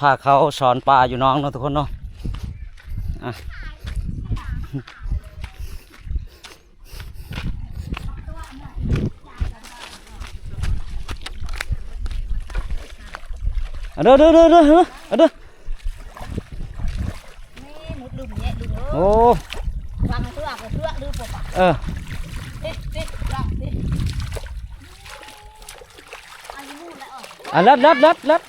ພາເຂົາສອນປາຢູ່ໜອງເນາະທຸກຄົນເນາະ ອ່ະ ເດີ ເດີ ເດີ ເດີ ເດີ ເດີ. ໂອ້ ເອີ ອ່ະ ລັດ ລັດ ລັດ ລັດ.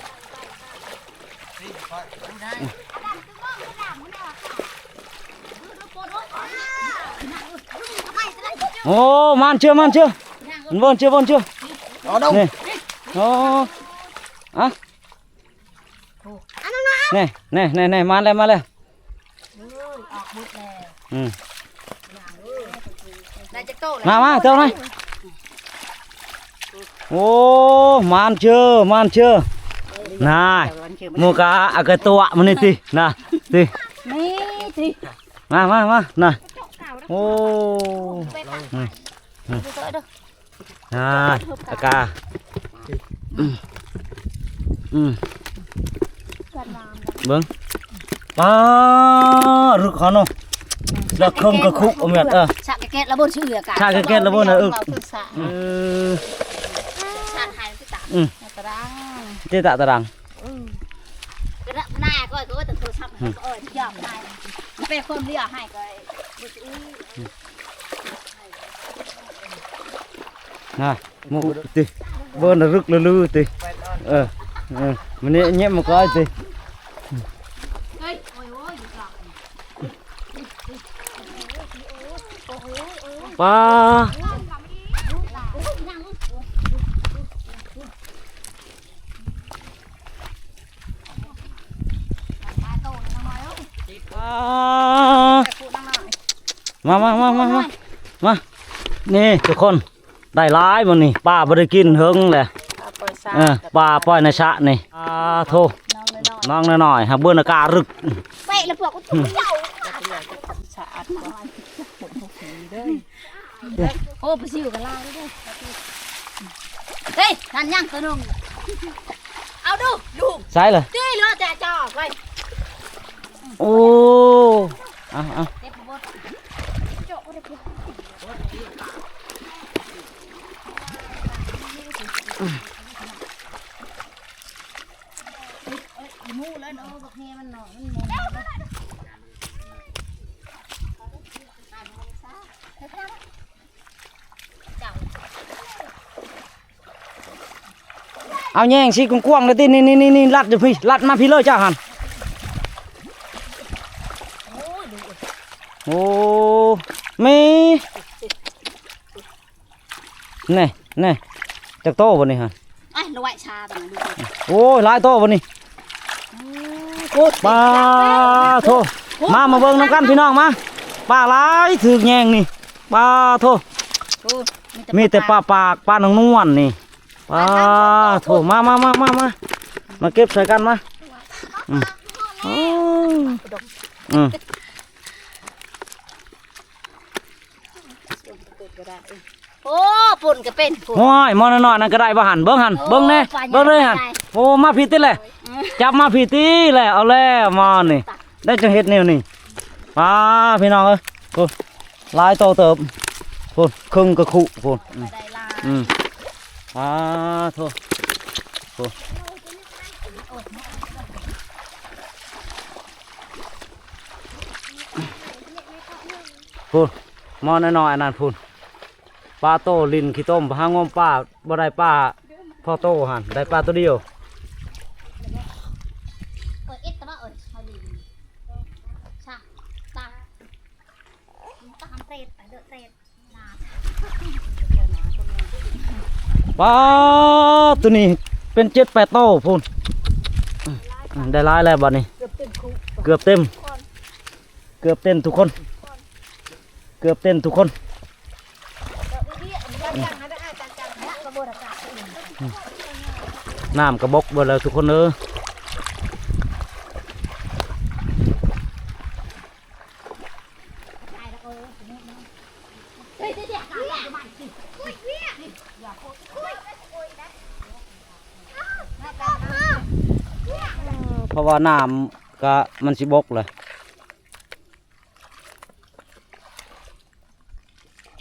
ໂອ້ ມານເຊື່ອ ມານເຊື່ອ ມັນເວີນເຊື່ອ ເວີນເຊື່ອ ນີ້ ໂອ້ ອ່ະ ນີ້ ນີ້ ນີ້ ມາແລ້ວ ມາແລ້ວ ເອີຍ ອອກໝົດແລ້ວ ອືມ ໄດ້ຈັກໂຕແລ້ວ ມາ ມາ ເຈົ້ານາຍ ໂອ້ ມານເຊີ ມານເຊີ ນາຍ ໝູກະອາກະຕົວະມື້ນີ້ຕິ ນະ ຕິ ມີຕິ ມາ ມາ ມາ ນາຍ ໂອ້ ອືມ ອືມ ອ່າ ອາກາ ອືມ ອືມ ເບິ່ງ ປາ ລຶກຫັ້ນເນາະ ລະເຄິ່ງກະຄຸ ແມ່ນ ເອີ ສະກະເກັດລະບົນຊື່ອາກາດ ສະກະເກັດລະບົນ ເອີ ເອີ ສະຫາຍ ອືມ ຕາຕະລາງ ເຕຕະຕະລາງ ອືມ ກະນາຍ ຂ້ອຍກໍວ່າແຕ່ໂທລະສັບ ອືມ ເອີ ຢອກນາຍ ເປັນຄົນລຽກໃຫ້ ຂ້ອຍບໍ່ຊື່ ນະ ໝູກະຕິ ເບິ່ງລະລຶກລະລືຕິ ເອີ ເອີ ມັນນີ້ແຍມມາກ່ອຍຕິ ປາ ປາ ມາ ມາ ມາ ມາ ມາ ມາ ນີ້ທຸກຄົນ ໄດ້ຫຼາຍມື້ນີ້ ປາບໍ່ໄດ້ກິນເຫິງແຫຼະ ເອີ ປາປ່ອຍໃນສະນີ້ ອາໂທ ນ້ອງນ້ອຍໆ ຫາກເບິ່ງອາກາດລຶກ ເປະລະພວກ ອືມ ສະອາດ ໂອ້ ປາຊິວກໍຫຼາຍເດ້ ເຮີ້ຍ ນັ້ນຍັງໂຕໜຶ່ງ ເອົາດູ ລູກ ໃສ່ລະ ຕຸ້ຍເຫຼືອແຕ່ຈອກໄວ້ ໂອ້ ເອົາ ເອົາ ເອົາແຍງຊິກວ້າງໆເລີຍຕິ ນີ້ໆໆ ລັດຢູ່ພີ້ ລັດມາພີ້ເລີຍເຈົ້າຫັ້ນ ໂອ້ ແມ່ ແນ່ ແນ່ ຈັກໂຕບັດນີ້ຫັ້ນ ອ້າຍ ລະໄວຊາບັດນີ້ ໂອ້ຍ ຫຼາຍໂຕບັດນີ້ ໂອ້ຍ ປາໂທ ມາ ມາເບິ່ງນຳກັນພີ່ນ້ອງມາ ປາຫຼາຍຖືກແຍງນີ້ ປາໂທ ໂອ້ຍ ມີແຕ່ປາປາກ ປານາງນວນນີ້ ປາໂທ ມາ ມາ ມາ ມາ ມາ ມາເກັບໃສ່ກັນມາ ອືມ ອືມ ໂອ້ ປຸ້ນກໍເປັນ ໂອ້ຍ ໝໍນ້ອຍໆນັ້ນກໍໄດ້ບໍ່ຫັ້ນ ເບິ່ງຫັ້ນ ໂອ້ ເບິ່ງແນ່ ປາໃຫຍ່ ເບິ່ງເລີຍຫັ້ນ ປາໃຫຍ່ ໂອ້ ມາພີ້ຕິແຫຼະ ໂອ້ ມາພີ້ຕິແຫຼະ ເອົາແລ້ວໝໍນີ້ ໄດ້ຈັ່ງເຮັດແນວນີ້ ປາ ພີ່ນ້ອງເອີຍ ໂອ້ ຫຼາຍໂຕເຕີບ ພຸ້ນ ເຄິ່ງກະຄຸ ພຸ້ນ ອືມ ປາໂທ ໂອ້ ພຸ້ນ ໝໍນ້ອຍໆອັນນັ້ນພຸ້ນ ປາໂຕຫຼິ້ນຂີ້ຕົມ ຫາງົມປາບໍ່ໄດ້ປາພໍໂຕຫັ້ນ ໄດ້ປາໂຕດຽວ ປາ ໂຕນີ້ເປັນເຈັດແປດໂຕພຸ້ນ ໄດ້ຫຼາຍແລ້ວບັດນີ້ ເກືອບເຕັມ ເກືອບເຕັມທຸກຄົນ ເກືອບເຕັມທຸກຄົນ ນ້ຳກະບົກເບິດແລ້ວທຸກຄົນເອີຍ. ເອີ ເພາະວ່ານ້ຳກະມັນຊິບົກແຫຼະ.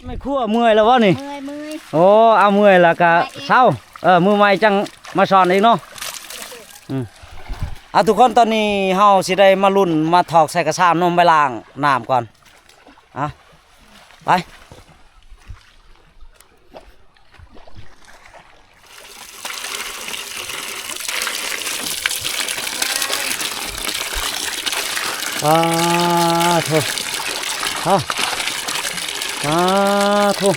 ແມ່ຄົວເມື່ອຍແລ້ວບໍ່ນີ້? ເມື່ອຍ ເມື່ອຍ. ໂອ້ ເອົາເມື່ອຍແລ້ວກະເຊົາ. ເອີ ມື້ໃໝ່ຈັ່ງມາສອນອີກເນາະ. ອືມ ເອົາ ທຸກຄົນ ຕອນນີ້ເຮົາຊິໄດ້ມາລຸ້ນມາຖອກໃສ່ກະຊາມເນາະ ໄປລ້າງນ້ຳກ່ອນ. ອ່ະ ໄປ. ປາໂທ້ ເອົາ ປາໂທ້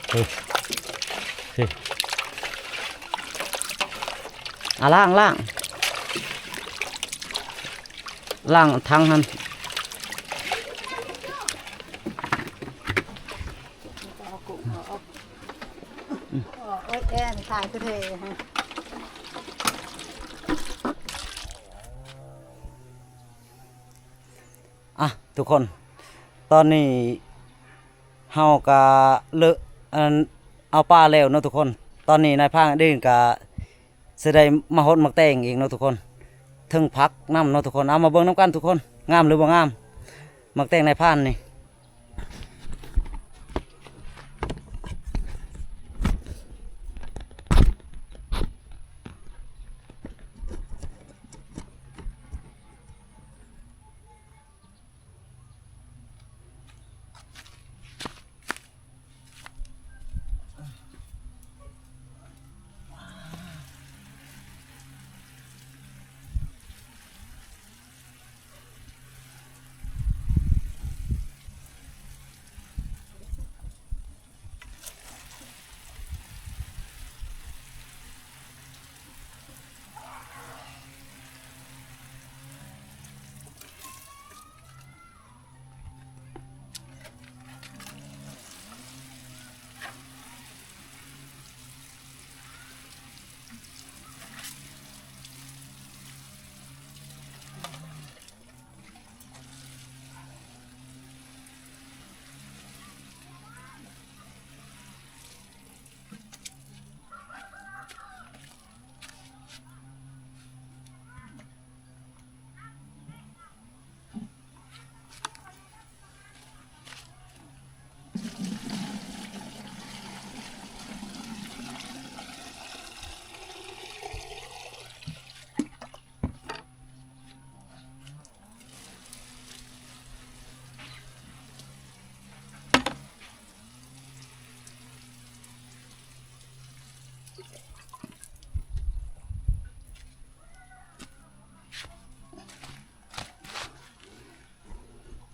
ເອີ ເອີ ອ່າ ລ້າງ ລ້າງ ລ້າງຖັງຫັ້ນ. ເອົາກຸ້ງອອກ ໂອ້ຍ ແອນຂາຍຄືເທ. ອ່ະ ທຸກຄົນ ຕອນນີ້ເຮົາກະເລີະ ອັນ ເອົາປາແລ້ວເນາະທຸກຄົນ. ຕອນນີ້ນາຍພານເອງກະຊິໄດ້ມາຫົດໝາກແຕງອີກເນາະທຸກຄົນ ເຖິງຜັກນຳເນາະທຸກຄົນ. ເອົາ ມາເບິ່ງນຳກັນທຸກຄົນ ງາມຫຼືບໍ່ງາມ ໝາກແຕງນາຍພານນີ້.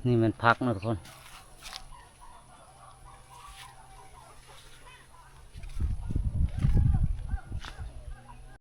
ນີ້ແມ່ນຜັກເນາະທຸກຄົນ.